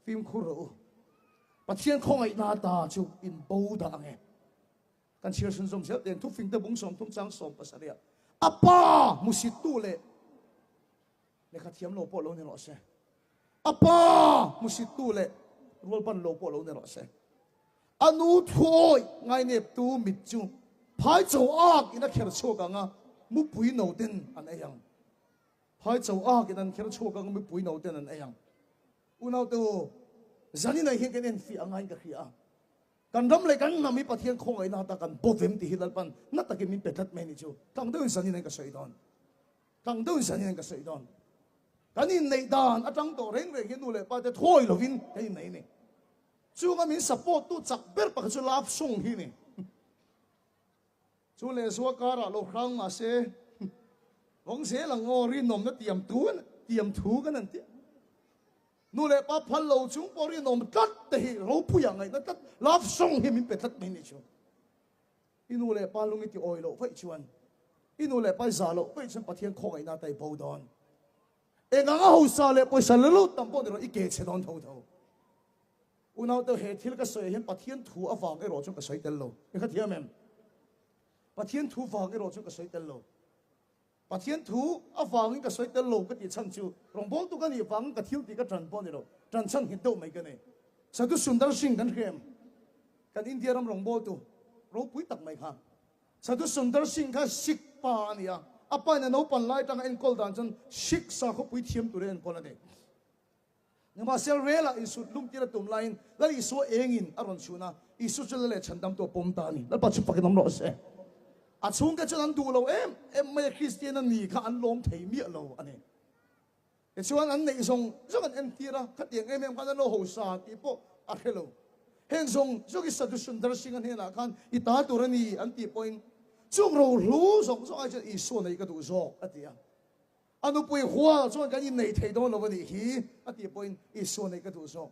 Fimkhur rawh u. Pathian khawngaihna ta chu in bo dah ang e. Kan chhiar chhunzawm zel teng thufing te bung 30 chang 17 ah a pa hmusittu leh Lehkha thiam lo pawh lo ni rawh se. A pa hmusittu leh rualban lo pawh lo ni rawh se. A nu thuawi ngaineptu mit chu phai cho ak in a kher chhuak ang a, mupui no ten an ei ang. Phai cho ak in an kher chhuak ang a, mupui no ten an ei ang. Unaute u, zaninah hian kan enfiah a ngaiin ka hria a. Kan ram leh kan hnam hi Pathian khawngaihna ata kan bawvem tih hi Lalpan na takin min pe tlat mai a nih chu. Tlang deuhin zaninah hian ka sawi dawn. Tlang deuhin zanin ka sawi dawn. Kan inneih dan atang tawh reng reng hi nu leh pa te thawi lovin kan innei a ni. Chunga min support tu chak ber pakhat chu love song hi a ni. Chu leh zua karah lo hrang mahse vawng zel ang aw rinawmna tiam tu tiam thu kan han tia. Nu leh pa phal lo chung pawh rinawm tlat te hi ropuia ngaihna tlat love song hi min pe tlat mai a ni chu. I nu leh pa lung i ti awi loh vaih chuan, i nu leh pa i zah loh vaih chuan Pathian khawngaihna ata i bo dawn. Eng anga hausa leh pawisa la lut tam pawh ni rawh, i ke chhe dawn tho tho. Unaute, he thil ka sawi ah hian Pathian thu avang erawh chuan ka sawi tel lo. I hrethiam em? Pathian thu vang erawh chuan ka sawi tel lo. Pathian thu avangin ka sawi tel lo ka tih chhan chu rawngbawltu ka nih vangin ka thil tih ka ṭan pawh a ni lo, ṭan chhan nghet deuh mai ka nei. Sadhu Sundar Singh kan hria em? Kan India ram rawngbawltu ropui tak mai kha. Sadhu Sundar Singh kha Sikh pa a ni a, a pa in a naupan lai atanga enkawl dan chuan Sikh sakhawpui thiam tura enkawl a ni. Nimahsela relah insut lum tir a tum laiin Lal Isua engin a rawn chhun a, Isua chu Lal leh Chhandamtu a pawm ta a ni. Lalpa chu fakin awm rawh se. A chhungte chuan an duh lo em em mai a, Kristian a ni kha an lawm thei miah lo a ni. Tichuan an neih zawng zawng an entir a, khatiang em em khan an lo hausa tih pawh a hre lo. Heng zawng zawng hi Sadhu Sundar Singh-a hnenah khan i ta tur a ni an tih pawhin chung rohlu zawng zawng ai chuan Isua neih ka duh zawk a ti a. A nupui hual chuan kan innei thei dawn lo a nih hi a tih pawhin Isua neih ka duh zawk.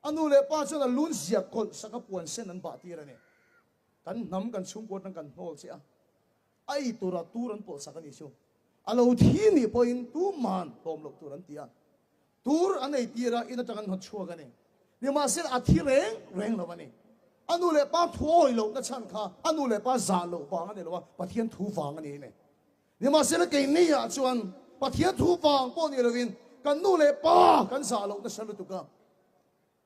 A nu leh pa chuan a lun ziak kawlh sak a puan sen an bah tir a ni. Kan hnam kan chhungkua atang kan hnawl che a, a ei tura tur an pawlh sak a nih chu. A lo thi nih pawhin tuman hlawm loh tur an ti a. Tur an ei tir a, in atang an hnawt chhuak a ni. Nimahsela a thi reng reng lo a ni. A nu leh pa thu awi lohna chhan kha a nu leh pa zah loh vang a ni lo a, Pathian thu vang a ni a ni. Nimahsela keini ah chuan Pathian thu vang pawh ni lovin kan nu leh pa kan zah loh nasa lutuk a.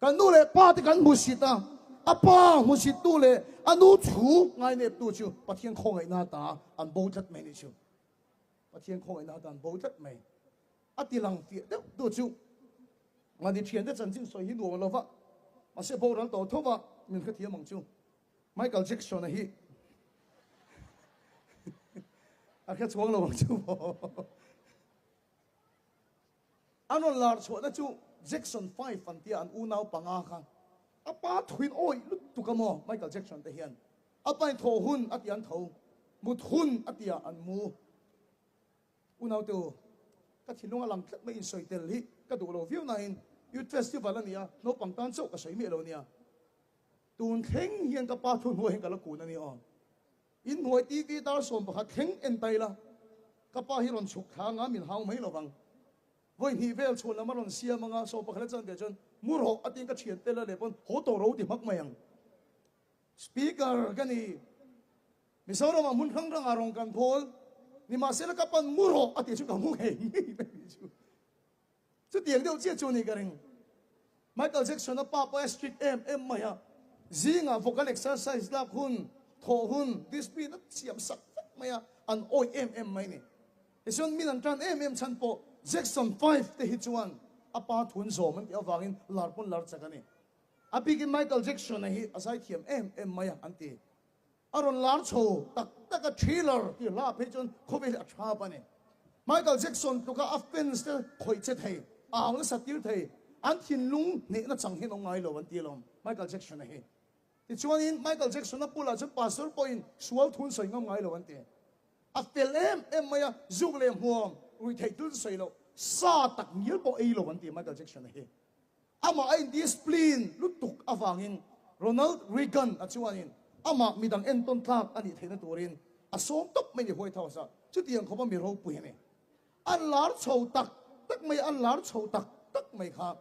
Kan nu leh pa te kan hmusit a, a pa hmusittu leh a nu thu ngaineptu chu Pathian khawngaihna ta an bo tlat mai a nih chu. Pathian khawngaihna ta an bo tlat mai. A ti lang fiah deuh tu chu mahni thiante chanchin sawi hi nuam lo va, mahse boral tawh tho va min hrethiam ang chu. Michael Jackson-a hi a hre chhuang lo ang chu maw. An rawn lar chhuahna chu Jackson 5 an tia an unau panga kha a pa thuin awih lutuk a maw Michael Jackson te hian a pain thawh hun a ti an tho, mut hun a tia an mu. Unaute u, ka thinlung a lang tlat mai insawi tel hi ka duh lo viau nain Youth Festival a ni a, naupang tan chauh ka sawi miah lo nia. Tun thleng hian ka pa thu hnuai hian ka la kun a ni aw. Inhnuai TV dar 11 thleng en ta ila, ka pa hi rawn chhuk thla anga min hau mai lo vang. Vawi hnih vel chhuan lam a rawn siam anga 11 a chan ve chuan mu rawh a tiin ka thian tel a leh pawn haw tawh ro ti hmak mai ang. Speaker ka ni. Mizoramah hmun hrang hrangah rawn kan phawl. Nimahsela ka pan mu rawh a tih chu ka mu ngei ngei mai ni chu. Chutiang deuh chiah chu a ni ka ring. Michael Jackson a pa pawh a strict em em mai a. Zingah vocal exercise lak hun, thawh hun, discipline a siam sak vek mai a, an awih em em mai ni. Tichuan min an tan em em chhan pawh Jackson 5 te hi chuan a pa thun zawm an tih avangin lar pawn lar chak a ni. A bikin Michael Jackson-a hi a zaithiam em em mai a an ti. A rawn lar chho tak tak a, Thriller tih hla phei chuan khawvel hi a thap a ni. Michael Jackson tluka a fans te khawih che thei, a au nasa tir thei, an thinlung hnehna chang hian awm ngai lo an ti alawm Michael Jackson-a hi. Tichuanin Michael Jackson-a bulah chuan pastor pawhin sual thun sawi ngam ngai lo an ti. A fel em em mai a, zuk leh hmuam, ruihtheih thil chu sawi loh, sa tak ngial pawh ei lo an ti Michael Jackson-a hi. Amah a indiscipline lutuk avangin Ronald Reagan a chuanin amah midang entawn tlak a nih theihna turin a sawm tawp mai ni White House ah. Chutiang khawpa mi ropui a ni. A lar chho tak tak mai, a lar chho tak tak mai kha.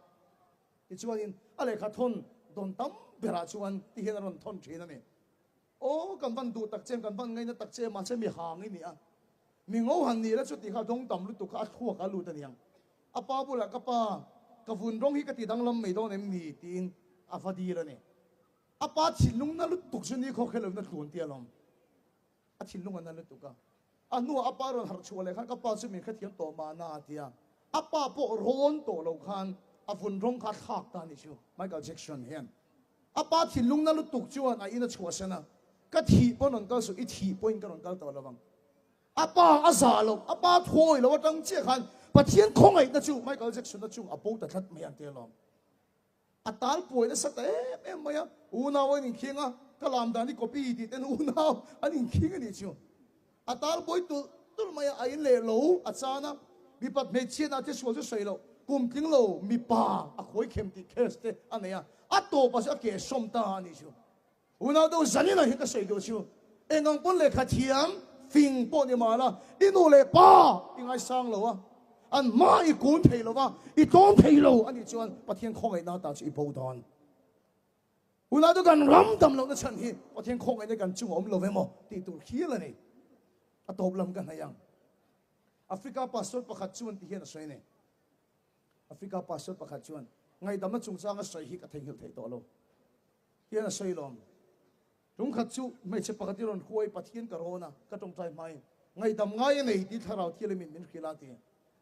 Tichuanin a lehkha thawn dawn tam berah chuan ti hian a rawn thawn thin a ni. Aw, kan van duh tak che, kan van ngaina tak che, mahse mi hang i ni a. Mi ngo han ni la chu tih kha a dawng tam lutuk kha a thluak a lut a niang. A pa bulah ka pa, ka vun rawng hi ka ti danglam mai dawn em ni? tiin a va dil a ni. A pa thinlung na lutuk chu ni khawk hre lovin a tluan tia lawm. A thinlung a na lutuk a. A hnuah a pa rawn harh chhuah leh khan ka pa chu min hrethiam tawh mahna a ti a. A pa pawh rawn tawh lo khan a vun rawng kha a thlak ta a ni chu Michael Jackson hian. A pa thinlung na lutuk chuan a in a chhuahsan a, Ka thih pawn rawn kal suh, i thih pawhin ka rawn kal tawh lo ang. A pa a zah lo, a pa thuawi lo atang chiah khan Pathian khawngaihna chu Michael Jackson-a chung a bo ta tlat mai ang ti alawm. A tal puai nasa ta em em mai a, unau an inkhing a, ka lam dan hi copy tih ten unau an inkhing a nih chu. A tal buai tulh tulh mai a, a in leh lo a chan a, mipat hmeichhiatna te sual chu sawi loh, kum tling lo mipa a khawi khem tih case te a nei a, a tawpah chu a ke sawm ta a nih chu. Unau deuh zanin ah hian ka sawi duh chu, eng ang pawn lehkha thiam fing pawh ni mah la, i nu leh pa i ngaisang lo a, an hma i kun thei lo va, i tlawm thei lo a nih chuan Pathian khawngaihna ta chu i bo dawn. Unau deuh kan ram dam lohna chhan hi Pathian khawngaihna kan chungah awm lo emaw tih tur hial a ni. A tawp lam ka hnaih ang. Africa pastor pakhat chuan ti hian a sawi a ni. Africa pastor pakhat chuan ngaihdamna chungchanga sawi hi ka theihnghilh theih tawh lo. Hian a sawi lawm. Tungkhat chu hmeichhe pakhat i rawn huai Pathian ka rawn a, ka tawngtai hmain ngaihdam ngai a nei tih thlarau thianghlimin min hrilh a ti.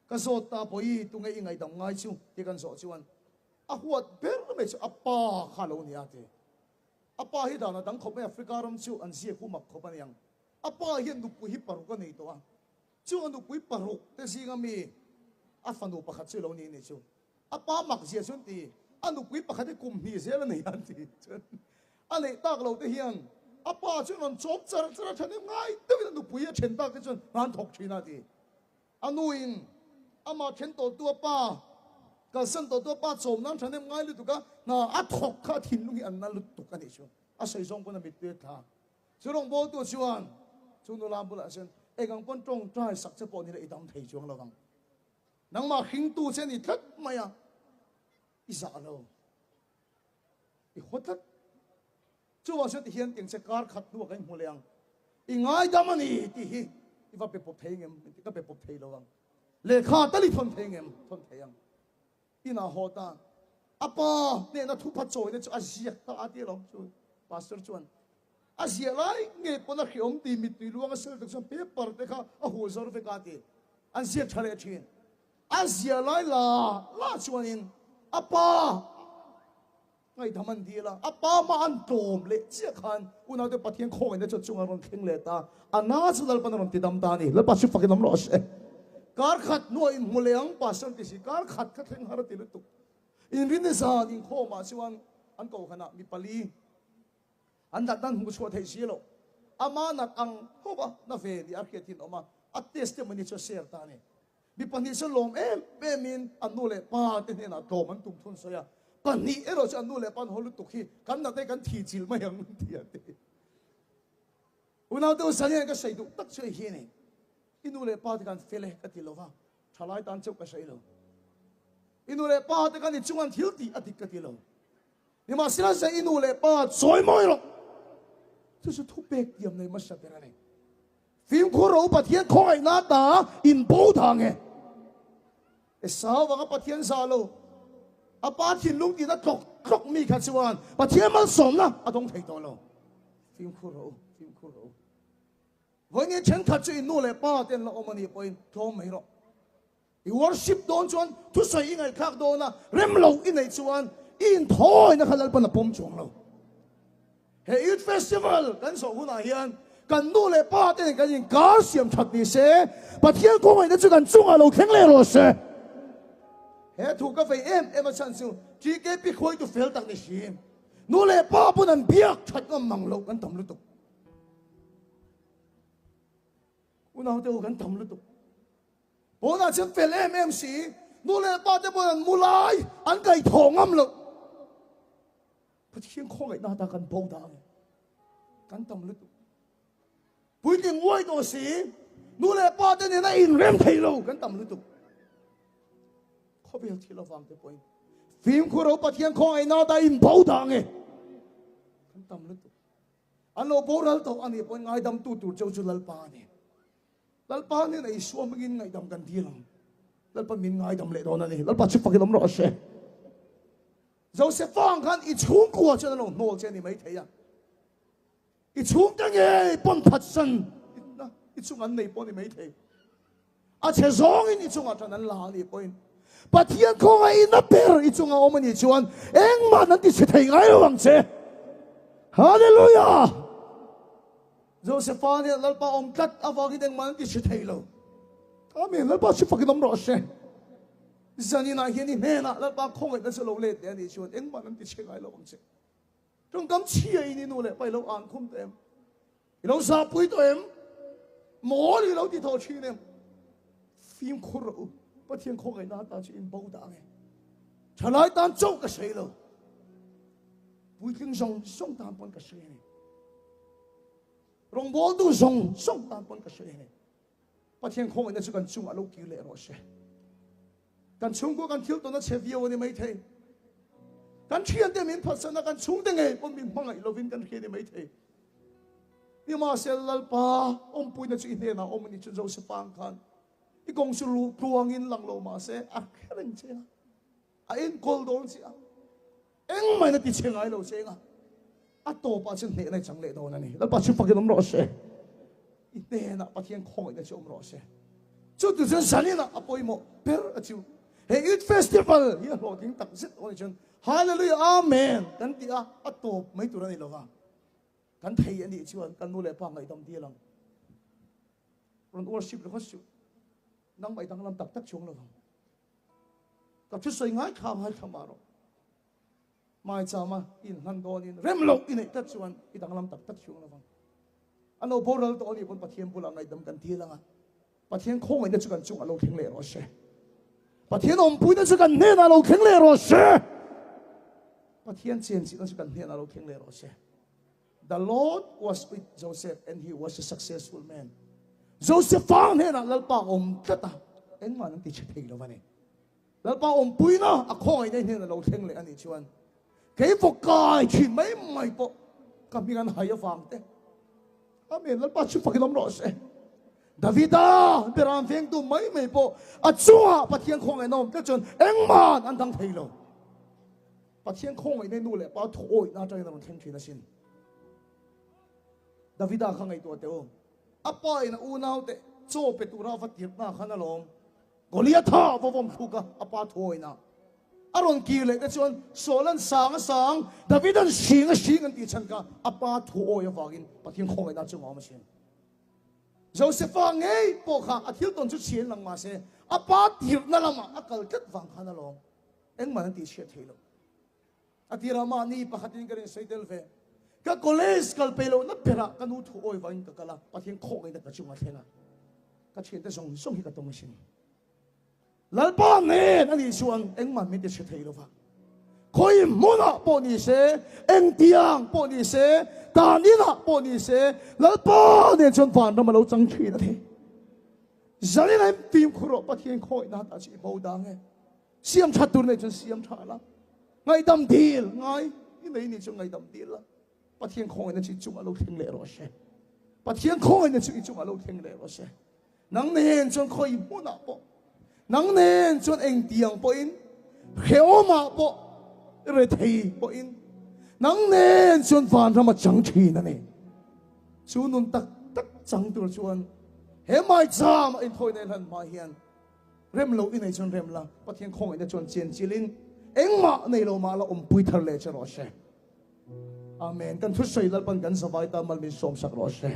Ka zawt ta Bawi tunge i ngaihdam ngai chu tih kan zawh chuan a huat ber mai chu a pa kha lo ni a ti. A pa hi dan a dang khawp mai Africa ram chu an ziak hu mak khawp a niang. A pa hian nupui hi paruk a nei tawh a, chu a nupui paruk te zinga mi a fanu pakhat chu lo ni ni chu. A pa mak zia chu an ti, a nupui pakhat hi kum hnih zel a nei a an ti. Chuan a neih tak lo te hian a pa chu rawn chawp char char a thahnem ngai deuhin a nupui a then tak te chuan hna an thawk thin a a ti. A nuin amah then tawhtu a pa kalsan tawhtu a pa chawm nan thahnem ngai lutuk a, hna a thawk kha a thinlung hi an na lutuk a nih chu. A sawi zawng pawn a mittui a tla. Chu rawngbawltu chuan chu nula bulah chuan eng ang pawn tawngtai sak che pawh ni la i dam thei chuang lo vang. Nangmah hringtu che ni tlat mai a, i zah lo. I haw tlat. Chuvang chuan tihian tiang che kar khat hnuah kan inhmu leh ang. I ngaidam a ni tih hi i va pe pawp thei ngem? Ka pe pawp thei lo ang. Lehkha tal i thawn thei ngem? Thawn thei ang. Inah haw tan a pa hnehna thupha chawina chu a ziak ta a ti alawm chu pastor chuan a ziah lai nge pawn a hriawm ti mittui luang a sel tak chuan paper te kha a hul zawr vek a ti an ziak tha leh thin a ziah lai la la chuanin a pa Ngaihdam an dil a, a pa mah an tlawm leh chiah khan unaute Pathian khawngaihna chu a chungah a rawn thleng leh ta, a na chu Lalpan a rawn ti dam ta a ni. Lalpa chu fakin awm rawh se. Kar khat hnuah inhmu leh ang Pastor ti si, kar khat kha thleng har a ti lutuk. Inrinni zan inkhawmah chuan an kohhranah mi pali an natna an hmuh chhuah theih si lo. Ama nat ang hova na ve ni a hriat hi an awm a, a testimony chu a share ta a ni. Mi pahnih chu lawm em emin an nu leh pa te hnenah tlawm an tum thun sawi a, pahnih erawh chu an nu leh pa an haw lutuk hi kan natna hi kan thi chil mai ang an ti a ti. Unaute u Sania ka sawi duh tak chu hei hi a ni, i nu leh pa te khan fel e ka ti lo va, thalai tan chauh ka sawi lo. I nu leh pa te khan i chungan thil tih a dik ka ti lo. Nimahsela zai i nu leh pa chawi mawi rawh. Chu chu thupek tiam nei hmasa ber a ni. Fimkhur rawh u Pathian khawngaihna ta in bo dang e. Esau vanga Pathian zah lo, a pa thinlung tina tlawk tlawk mi kha chuan Pathian malsawmna a dawng thei tawh lo. Fimkhur rawh u, fimkhur rawh u. Vawiin thenkhat chu in nu leh pa te an la awm a nih pawhin tlawm mai rawh. I worship dawn chuan thusawi i ngaihthlak dawn a, rem lo i neih chuan i inthawina kha Lalpan a pawm chuang lo. He Youth Festival kan zawh hunah hian kan nu leh pa te nen kan inkar siam that ni se, Pathian khawngaihna chu kan chungah lo thleng leh rawh se. He thu ka vei em em a chhan chu TKP khuaitu fel tak ni si, nu leh pa pawn an biak that ngam mang loh kan tam lutuk. Unaute u kan tam lutuk. Pawnah chuan fel em em si, nu leh pa te pawn an mu lai an kaihthawh ngam loh. Pathian khawngaihna ata kan bo dah ang e. Kan tam lutuk. Puitling uai tawh si, nu leh pa te nena inrem thei lo kan tam lutuk. Khawvel thil avang te pawhin fimkhur ho Pathian khawngaihna ata in bo dah ang e. Kan tam lutuk. An lo boral tawh a nih pawhin ngaidamtu tur cheu chu Lalpa a ni. Lalpa hnenah Isua hmangin ngaihdam kan dil ang. Lalpa min ngaidam leh dawn a ni. Lalpa chu fakin awm rawh se. Josepha ang khan i chhungkua chuan a lo hnawl che a ni maithei a. I chhungte ngei pawn phatsan i chung an nei pawh a ni maithei. A chhe zawngin i chungah ṭan an la a nih pawhin Pathian khawngaihna ber i chunga awm a nih chuan engmah an ti chhe thei ngai lo ang che. Hallelujah! Josepha nih Lalpa awm tlat avangin engmah an ti chhe thei lo. Amen. Lalpa chu fakin awm rawh se. Zaninah hian i hnenah Lalpa khawngaihna chu lo let leh a nih chuan engmah an ti chhe ngai lo ang che. Tawngkam chhia in i nu leh pa i lo an khum tawh em? I lo zahpui tawh em? Mawl i lo ti tawh thin em? Fimkhur rawh u, Pathian khawngaihna atan chu in bo dah ang e. Thalai tan chauh ka sawi lo, puitling zawng zawng tan pawn ka sawi a ni. Rawngbawltu zawng zawng tan pawn ka sawi a ni. Pathian khawngaihna chu kan chungah lo kir leh rawh se. Kan chhungkua kan thil tawn a chhe viau a ni maithei. Kan thiante min phatsan a, kan chhungte ngei pawn min hmangaih lovin kan hria a ni maithei. Nimahsela Lalpa awmpuina chu i hnenah awm a ni chu Josepha ang khan i kawng chu lu tluangin lang lo mahse a hre reng che a, a enkawl dawn che a, engmah in a ti chhe ngai lo che a, a tawpah chuan hnehna i chang leh dawn a ni. Lalpa chu fakin awm rawh se. I hnenah Pathian khawngaihna chu awm rawh se. Chu tu chuan zaninah a pawimawh ber a chu. He Youth Festival hi a hlawhtling tak zet awm a ni chuan Hallelujah Amen kan ti a, a tawp mai tur a ni lo va. Kan thei a nih chuan kan nu leh pa ngaihdam dil ang. Rawn worship ringawt suh. Nangmah i danglam tak tak chuang lo vang. Ka thusawi ngaithla ngaithla mah rawh. Maichama i inhlan dawnin rem loh i neih tlat chuan i danglam tak tak chuang lo vang. A lo boral tawh a nih pawn Pathian bulah ngaihdam kan dil ang a. Pathian khawngaihna chu kan chungah lo thleng leh rawh se. Pathian awmpuina chu kan hnenah lo thleng leh rawh se. Pathian chenchilhna chu kan hnenah lo thleng leh rawh se. The Lord was with Joseph and he was a successful man. Josepha hnenah Lalpa awm tlat a, engmah an ti chhe thei lo a ni. Lalpa awmpuina a khawngaihna hnenah lo thleng leh a nih chuan. Kei vawk kai thin mai mai pawh ka hming an hai avang te. Amen. Lalpa chu fakin awm rawh se. Davida beram vengtu mai mai pawh a chungah Pathian khawngaihna awm tlat chuan engmah an dang thei lo. Pathian khawngaihna nu leh pa thu awihna atangin a rawn thleng thin asin. Davida kha ngaihtuah teh u. A pa in a unaute chaw pe tura a va tirhna khan alawm. Goliatha va vawm thluk a, a pa thuawina a rawn kir leh te chuan Saula'n sang a sang, Davida'n hring a hring an tih chhan kha a pa thuawi avangin Pathian khawngaihna chu a awm asin. Josefa ngei pawh kha a thil tawn chu chhian lang mahse a pa tirhna lamah a kal tlat vang khan alawm engmah an tih chhiat thei lo. A tirah mahni pakhatin ka rinsawi tel ve. Ka college kal peih lohna berah ka nu thu awi vangin ka kal a, Pathian khawhngei ka chungah thleng a, ka thiante zawng zawng hi ka tawng asin. Lalpa nen a nih chuan engmah min ti hre thei lova. Khawi hmunah pawh ni se, engtiang pawh ni se, tan inah pawh ni se, Lalpa nen chuan vanram a lo chang thin a ni. Zanin a fimkhur rawh Pathian khawihna tah chu i bo dang e. Siam tha tur nei chuan siam tha la, ngaihdam dil ngai i nei nih chuan ngaihdam dil la, Pathian khawngaihna chu i chungah lo thleng leh rawh se. Pathian khawngaihna chu i chungah lo thleng leh rawh se. Nang nen chuan khawi hmunah pawh, nang nen chuan engtiang pawhin, hrehawmah pawh, rethei pawhin, nang nen chuan vanram a chang thin a ni. Chu nun tak tak chang tur chuan he maicham a inthawina i hlan hma hian Rem lo i nei chuan rem la, Pathian khawngaihna chuan chian chilin engmah nei lo mah la awmpui thar leh che rawh se. Amen. Kan thusawi Lalpan kan zavai ta mal min sawmsak rawh se.